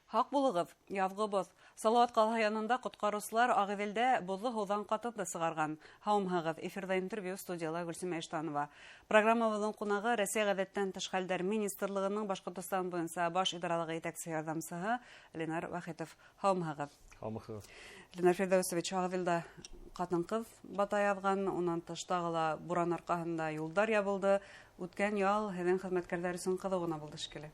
Һаҡ булығыҙ, яҙғы боҙ. Салауат ҡалаһы янында ҡотҡарыусылар Ағиҙелдә боҙло һыуҙан ҡатынды сығарған. Һаумыһығыҙ, эфирҙа интервью, студияла Гөлсимә Иштанова. Программабыҙҙың ҡунағы Рәсәй ғәҙәттән тыш хәлдәр министрлығының Башҡортостан буйынса баш идаралығы етәксе ярҙамсыһы Ленар Вахитов. Һаумыһығыҙ. Һаумыһығыҙ. Ленар Фирҙәүсович, Ағиҙелдә ҡатын-ҡыҙ бата яҙған, унан тыш тағы ла буран арҡаһында юлдар ябылды. Үткән ял һеҙҙең хеҙмәткәрҙәр өсөн ҡыҙыу ғына булды шикелле.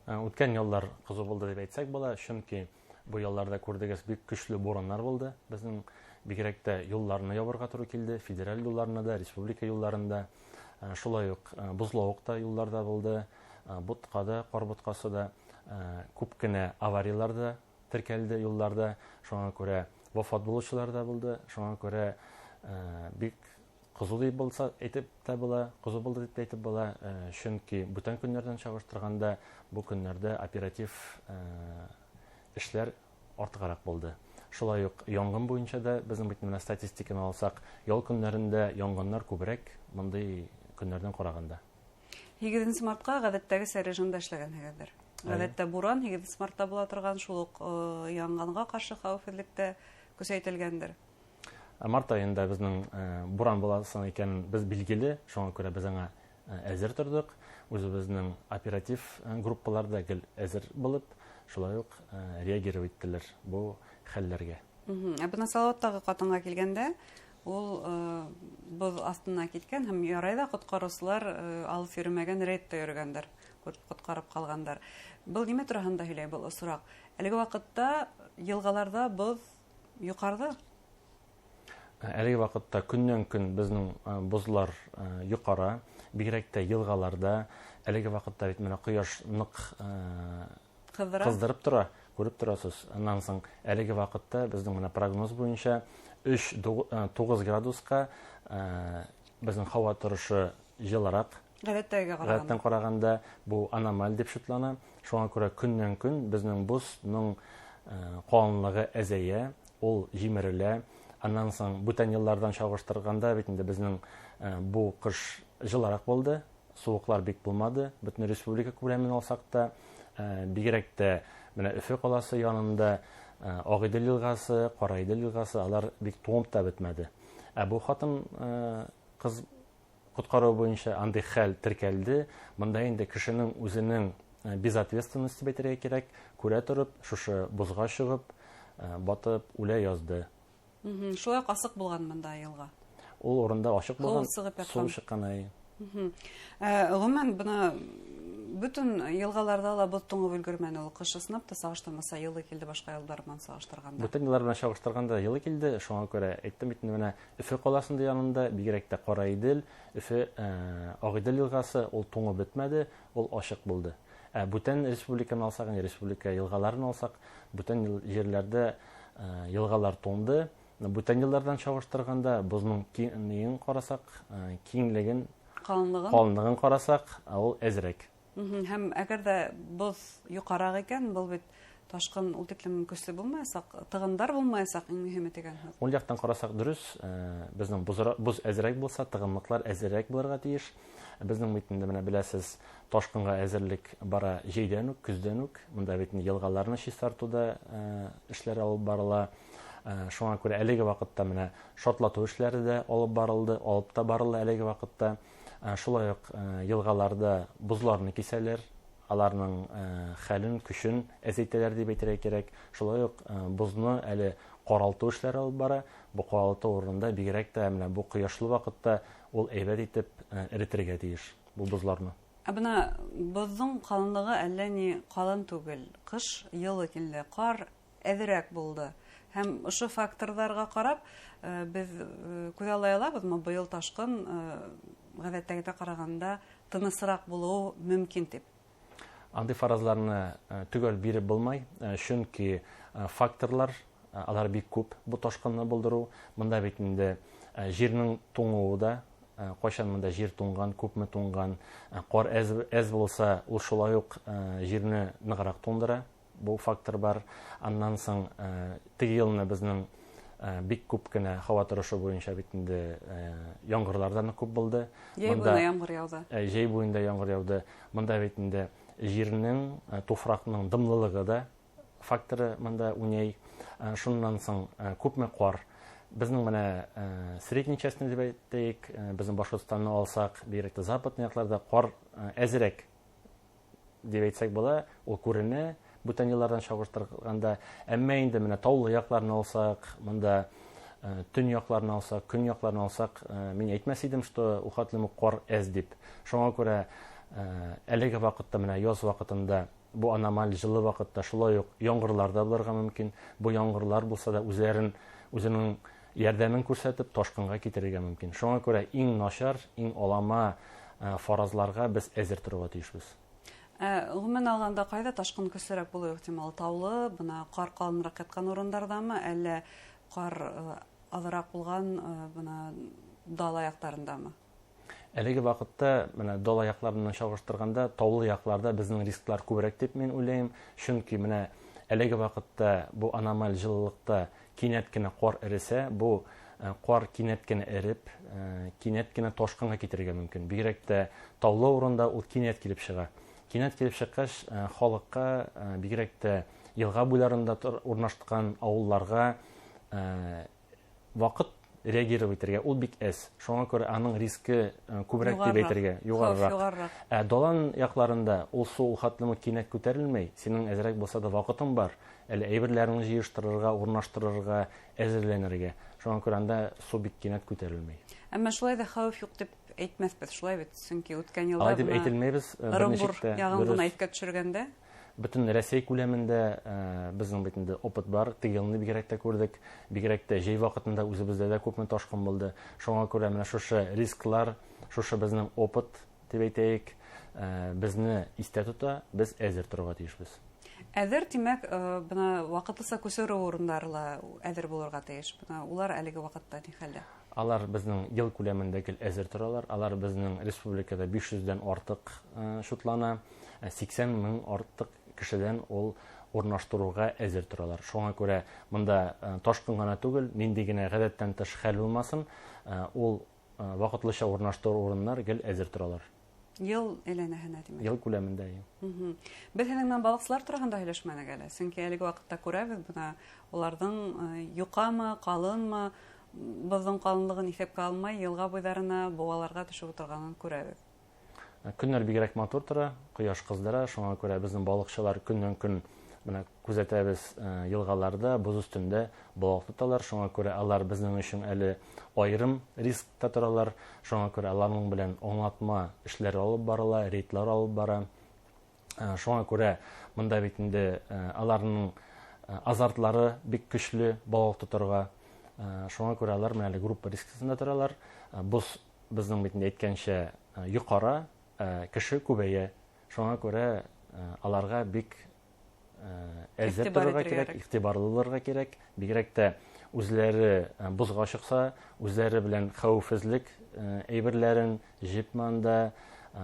Үткән яллар ҡыҙыу булды тип әйтсәк була, сөнки был ялларҙа күрҙегеҙ, бик көслө бураннар булды. Беҙҙең бигерәк тә юлларны ябырға тура килде, федераль юлларны да, республика юлларында. Шулай уҡ боҙлауыҡ та юлларҙа булды, бутҡа да, ҡар бутҡасы да, күп кенә авариялар да теркәлде юлларҙа. Шуңа күрә вафат булыусылар да булды. Шуңа күрә бик ҡыҙыу тип булса әйтеп тә була, ҡыҙыу булды тип тә әйтеп була, сөнки бүтән көннәрҙән сағыштырғанда бу көннәрҙә оператив эшләр артығыраҡ булды. Шулай уҡ яңғын буйынса да беҙҙең бит менә статистиканы алсаҡ, ял көннәрендә яңғыннар күберәк мондый көннәрҙән ҡарағанда. 8 мартҡа ғәҙәттәгесә режимда эшләгәнһегеҙҙер. Ғәҙәттә буран 8 мартта була торған, шул уҡ яңғынға ҡаршы хәүефһеҙлек тә көсәйтелгәндер. Март айында беҙҙең буран буласын икәнен беҙ билгеле, шуңа күрә беҙ аңа әҙер торҙоҡ. Үҙебеҙҙең оператив группалар да гел әҙер булып, шулай уҡ реагировать иттеләр бу хәлләргә. Ә бына Салауаттағы ҡатынға килгәндә, ул боҙ аҫтына киткән һәм ярай ҙа ҡотҡарыусылар алыҫ йөрөмәгән, рейдта йөрөгәндәр, ҡотҡарып ҡалғандар. Был нимә тураһында һөйләй был осраҡ? Әлеге ваҡытта йылғаларҙа боҙ юҡарҙы. Әлеге ваҡытта көннән көн беҙҙең боҙлар юҡара, бигерәк тә йылғаларҙа. Әлеге ваҡытта бит менә ҡояш ныҡ Ҡыҙҙыра. ҡыҙҙырып тора, күреп торасыз. Унан һуң әлеге ваҡытта беҙҙең менә прогноз буйынса өс туғыҙ градусҡа беҙҙең һауа торошо йылыраҡ. Ғәҙәттәгегә ҡарағанда. Ғәҙәттән ҡарағанда бу аномаль тип шутлана. Шуңа күрә көннән көн беҙҙең боҙның ҡалынлығы әҙәйә, ул емерелә. Аннан соң бүтән йылларҙан сағыштырғанда бит инде беҙҙең бу ҡыш йылыраҡ булды, суыҡлар бик булмады. Бөтөн республика күләмен алсаҡ та, бигерәк тә менә Өфө ҡаласы янында Ағиҙел йылғасы, Ҡараиҙел йылғасы, алар бик туңып та бөтмәде. Ә бу хатын ҡыҙ ҡотҡарыу буйынса андый хәл теркәлде. Бында инде кешенең үҙенең безответственность тип әйтергә кәрәк, күрә тороп, шушы боҙға сығып, батып үлә язды. Шулай уҡ асыҡ булған бында йылға. Ул урында асыҡ Һыу булған, сығып ятҡан. Сыу сыҡҡан, әй. Ғөмүмән, бына бөтөн йылғаларҙа ла боҙ туңып өлгөрмәне ул. Ҡыш ысынлап та сағыштырмаса йылы килде башҡа йылдар менән сағыштырғанда. Бүтән йылдар менән сағыштырғанда йылы килде. Шуңа күрә әйттем бит инде, менә Өфө ҡаласында янында бигерәк тә Ҡараиҙел, Өфө, Ағиҙел йылғасы ул туңып бөтмәде, ул асыҡ булды. Ә бүтән республиканы алсаҡ, инде республика йылғаларын алсаҡ, бүтән ерләрҙә йылғалар туңды. Бүтән йылдарҙан сағыштырғанда боҙның ниен ҡарасаҡ, киңлеген, Ҡалынлығын? ҡалынлығын ҡарасаҡ, ул әҙерәк. Һәм әгәр ҙә боҙ юҡараҡ икән, был бит ташҡын ул тиклем көслө булмаясаҡ, тығындар булмаясаҡ, иң мөһиме тигән һүҙ. Ул яҡтан ҡарасаҡ дөрөҫ, беҙҙең боҙ әҙерәк булса, тығынлыҡлар әҙерәк булырға тейеш. Беҙҙең бит инде менә беләсез, ташҡынға әҙерлек бара җәйҙән үк, көҙҙән үк. Бында бит инде йылғаларны чистартыуҙа эшләр алып барыла. Шуңа күрә әлеге ваҡытта менә шартлатыу эшләре дә алып барылды, алып та барыла әлеге ваҡытта. Шулай уҡ йылғаларҙа боҙларны кисәләр, аларның хәлен, көсөн әҙәйтәләр тип әйтергә кәрәк. Шулай уҡ боҙно әле ҡаралтыу эшләре алып бара. Бу ҡаралтыу урынында бигерәк тә менә бу ҡояшлы ваҡытта ул әйбәт итеп эретергә тейеш бу боҙларны. Ә бына боҙҙоң ҡалынлығы әллә ни ҡалын түгел. Ҡыш йылы килде, ҡар әҙерәк булды. Һәм ошо факторҙарға ҡарап, беҙ күҙаллай алабыҙмы, быйыл ташҡын ғәҙәттәгегә ҡарағанда тынысыраҡ булыуы мөмкин тип? Андый фаразларны төгәл биреп булмай, сөнки факторлар алар бик күп бу ташҡынны булдырыу. Бында бит инде җирнең туңуы да, ҡайсан бында җир туңған, күпме туңған, ҡар әҙ булса, ул шулай уҡ җирне нығыраҡ туңдыра. Бу фактор бар. Аннан соң теге йылны беҙҙең бик күп кенә һауа торошо буйынса бит инде яңғырлар да күп булды. Йәй Бында буйына ямғыр яуҙы. Йәй буйында ямғыр яуҙы. Бында бит инде җирнең, туфраҡның дымлылығы да факторы монда уйнай. Шуннан соң күпме кар. Безнең менә средний частьны дип әйтик, безнең Башкортстанны алсак, бигрәк тә западный якларда кар әзрәк дип әйтсәк була, ул күренә бүтән еллардан чагыштырганда. Әмма инде менә таулы якларны алсак, монда төн якларны алсак, көн якларны алсак, мин әйтмәс идем, что ул хәтле кар әз дип. Шуңа күрә әлеге вакытта, менә яз вакытында, бу аномаль җылы вакытта шулай ук яңгырлар да булырга мөмкин. Бу яңгырлар булса да үзенең ярдәмен күрсәтеп ташкынга китерергә мөмкин. Шуңа күрә иң начар, иң алама фаразларга без әзер торырга тиешбез. Гомумән алганда, кайда ташкын көслерәк булу ихтимал? Таулы, бына кар калынрак яткан урындардамы, әллә кар азрак булган бына дала якларындамы? Әлеге вакытта менә дала якларыннан чагыштырганда таулы якларда безнең рисклар күбрәк дип мин уйлыйм. Чөнки менә әлеге вакытта бу аномаль җылылыкта кинәт кенә кар эресә, бу кар кинәт кенә эреп, кинәт кенә ташкынга китерергә мөмкин. Бигрәк тә таулы урында ул кинәт килеп чыга. Кинәт килеп чыккач, халыкка, бигрәк тә елга буйларында урнашкан авылларга вакыт реагировать итәргә ул бик әз. Шуңа күрә аның рискы күбрәк дип әйтергә, югарырак. Ә Долан якларында ул су ул хәтле кинәт күтәрелмәй. Синең әзрәк булса да вакытың бар. Әле әйберләреңне җыештырырга, урнаштырырга, әзерләнергә. Шуңа күрә анда су бик кинәт күтәрелмәй. Әмма шулай да хәвеф юк дип әйтмәсбез, шулай бит? Чөнки үткән елда Алай дип әйтелмәйбез, Ырынбур ягын гына искә төшергәндә. Бөтен Рәсәй күләмендә безнең бит инде опыт бар. Теге елны бигрәк тә күрдек, бигрәк тә җәй вакытында үзебездә дә күпме ташкын булды. Шуңа күрә менә шушы рисклар, шушы безнең опыт дип әйтәйек, безне истә тота, без әзер торырга тиешбез. Әзер, димәк, бына вакытлыча күчерү урыннары ла әзер булырга тиеш. Бына улар әлеге вакытта ни хәлдә? Алар безнең ел күләмендә гел әзер торалар. Алар безнең республикада 500-дән артык шутлана. 80 мең артык кешедән ул урнаштыруга әзер торалар. Шуңа күрә монда ташкын гына түгел, нинди генә гадәттән тыш хәл булмасын, ул вакытлыча урнаштыру урыннар гел әзер торалар. Ел әйләнәһенә, димәк. Ел күләмендә, ел. Беҙ һинең менән балыҡсылар тураһында һөйләшмәнек әле. Сөнки әлеге ваҡытта күрәбеҙ, бына уларҙың юҡамы, ҡалынмы, боҙҙоң ҡалынлығын иҫәпкә алмай, йылға буйҙарына, быуаларға төшөп ултырғанын күрәбеҙ. Көннәр бигерәк матур тора, ҡояш ҡыҙҙыра, шуңа күрә беҙҙең балыҡсылар көннән көн менә күҙәтәбеҙ, йылғаларҙа, боҙ өҫтөндә балыҡ тоталар, шуңа күрә алар беҙҙең өсөн әле айырым рискта торалар, шуңа күрә аларның белән аңлатма эшләре алып барыла, рейдлар алып бара. Шуңа күрә монда бит инде аларның азартлары бик көчле балык тоторға. Шуңа күрә алар менә әле группа рискысында торалар. Боз беҙҙең бит инде әйткәнчә, юҡара, кеше күбәйә. Шуңа күрә аларға бик әзер Игътибар торырға итергә кирәк, кирәк. игътибарлы булырға кирәк. Бигерәк тә үзләре бозға чыкса, үзләре белән хәвефсезлек әйберләрен, җепме анда,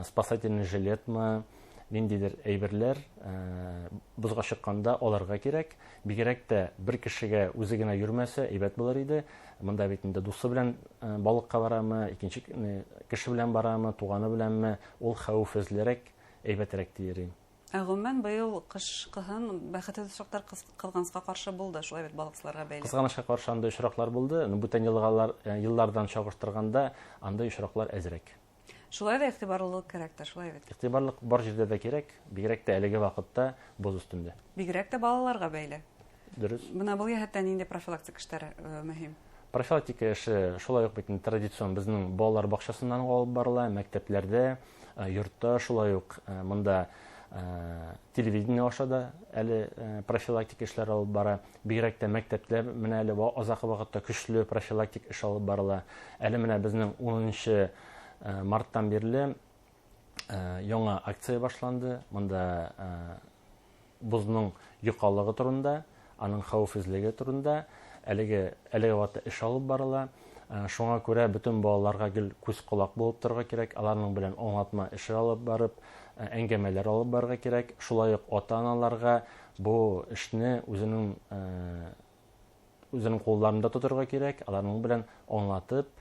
спасательный жилетмы, ниндидер әйберләр бозға чыкканда алырга кирәк. Бигерәк тә бер кешегә үзе генә йөрмәсә әйбәт булыр иде. Монда бит инде дусы белән балыкка барамы, икенче кеше белән барамы, туганы беләнме, ул хәвефсезлерәк, әйбәтрәк диер идем. Ә гомумән быел кыш кыһын бәхетһеҙ осраҡтар ҡыҙғанысҡа ҡаршы булды, шулай бит балыҡсыларға бәйле. Ҡыҙғанысҡа ҡаршы андай осраҡлар булды. Но бүтән йылларҙан чагыштырганда андай осраҡлар әҙерәк. Шулай ҙа иғтибарлылыҡ кәрәк тә, шулай бит. Иғтибарлыҡ бар ерҙә ҙә кәрәк, бигерәк тә әлеге ваҡытта боҙ өҫтөндә. Бигерәк тә балаларға бәйле. Дөрөҫ. Бына был йәһәттән ниндәй профилактика эштәре мөһим? Профилактика эше шулай уҡ бит инде традицион беҙҙең балалар баҡсаһынан алып барыла, мәктәпләрҙә, йортта шулай уҡ мында телевидение аша да әле профилактика эшләре алып бара. Бигерәк тә мәктәптә менә әле аҙаҡҡы ваҡытта көслө профилактик эш алып барыла. Әле менә беҙҙең 10 марттан бирле яңа акция башланды. Мында боҙның йоҡалығы турында, аның хәүефһеҙлеге турында әлеге ваҡытта эш алып барыла. Шуңа күрә бөтөн балаларға гел күҙ ҡолаҡ булып торорға кәрәк, аларның белән аңлатма эше алып барып, әңгәмәләр алып барырға кәрәк. Шулай уҡ ата-аналарға бу эшне үзенең ҡулларында тоторға кәрәк, аларның белән аңлатып,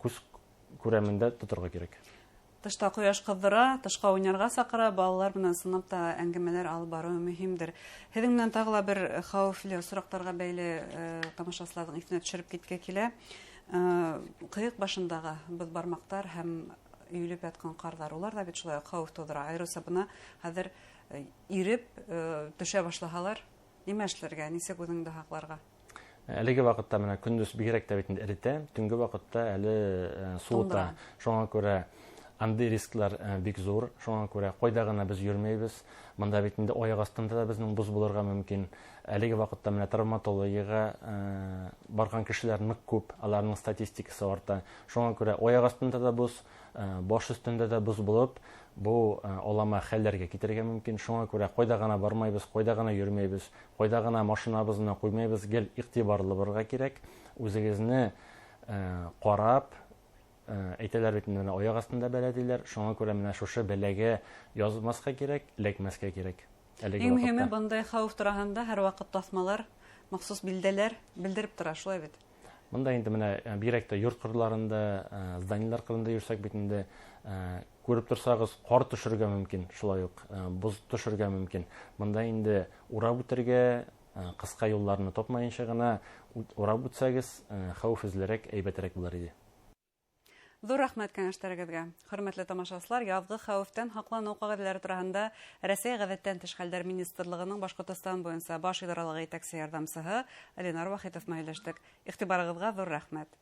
күҙ күрәмендә тоторға кәрәк. Тышта ҡояш ҡыҙҙыра, тышҡа уйнарға саҡыра, балалар менән сынлап та әңгәмәләр алып барыу мөһимдер. Һеҙҙең менән тағы ла бер хәүефле осраҡтарға бәйле тамашасыларҙың иҫенә төшөрөп китке килә. Ҡыйыҡ башындағы боҙ бармаҡтар һәм өйөлөп ятҡан ҡарҙар, улар ҙа бит шулай уҡ хәүеф тыуҙыра. Айырыуса бына хәҙер иреп төшә башлаһалар, нимә эшләргә, нисек үҙеңде һаҡларға? Әлеге ваҡытта менә көндөҙ бигерәк тә бит инде эретә, төнгө ваҡытта әле суыта. Шуңа күрә андый рисклар бик зур, шуңа күрә ҡайҙа ғына беҙ йөрөмәйбеҙ. Бында бит инде аяҡ аҫтында ла беҙҙең боҙ булырға мөмкин. Әлеге ваҡытта менә травматологияға барған кешеләр ныҡ күп, аларның статистикасы арта. Шуңа күрә аяҡ аҫтында да боҙ, баш өҫтөндә дә боҙ булып, бу олама хәлләргә китерергә мөмкин. Шуңа күрә ҡайҙа ғына бармайбыҙ, ҡайҙа ғына йөрөмәйбеҙ, ҡайҙа ғына машинабыҙны ҡуймайбыҙ, гел иғтибарлы булырға кәрәк. Үҙегеҙҙе ҡарап, әйтәләр бит инде, аяҡ аҫтында бәлә тиләр. Шуңа күрә менә шушы бәләгә язмаҫҡа кәрәк, эләкмәҫкә кәрәк. Иң мөһиме, бындай хәүеф тураһында һәр ваҡыт таҫмалар, махсус билдәләр белдереп тора, шулай бит? Бында инде менә бигерәк тә йорт ҡырларында, зданиелар ҡырында йөрсәк бит инде, күреп торсағыҙ, ҡар төшөргә мөмкин, шулай уҡ боҙ төшөргә мөмкин. Бында инде урап үтергә, ҡыҫҡа юлларны тапмайынса ғына урап үтсәгеҙ, хәүефһеҙлерәк, әйбәтерәк булыр ине. Ҙур рәхмәт кәңәштәрегеҙгә. Хөрмәтле тамашасылар, яҙғы хәүефтән һаҡланыу ҡағиҙәләре тураһында Рәсәй ғәҙәттән тыш хәлдәр министрлығының Башҡортостан буйынса баш идаралығы етәксе ярҙамсыһы Ленар Вахитов менән һөйләштек. Иғтибарығыҙға ҙур рәхмәт.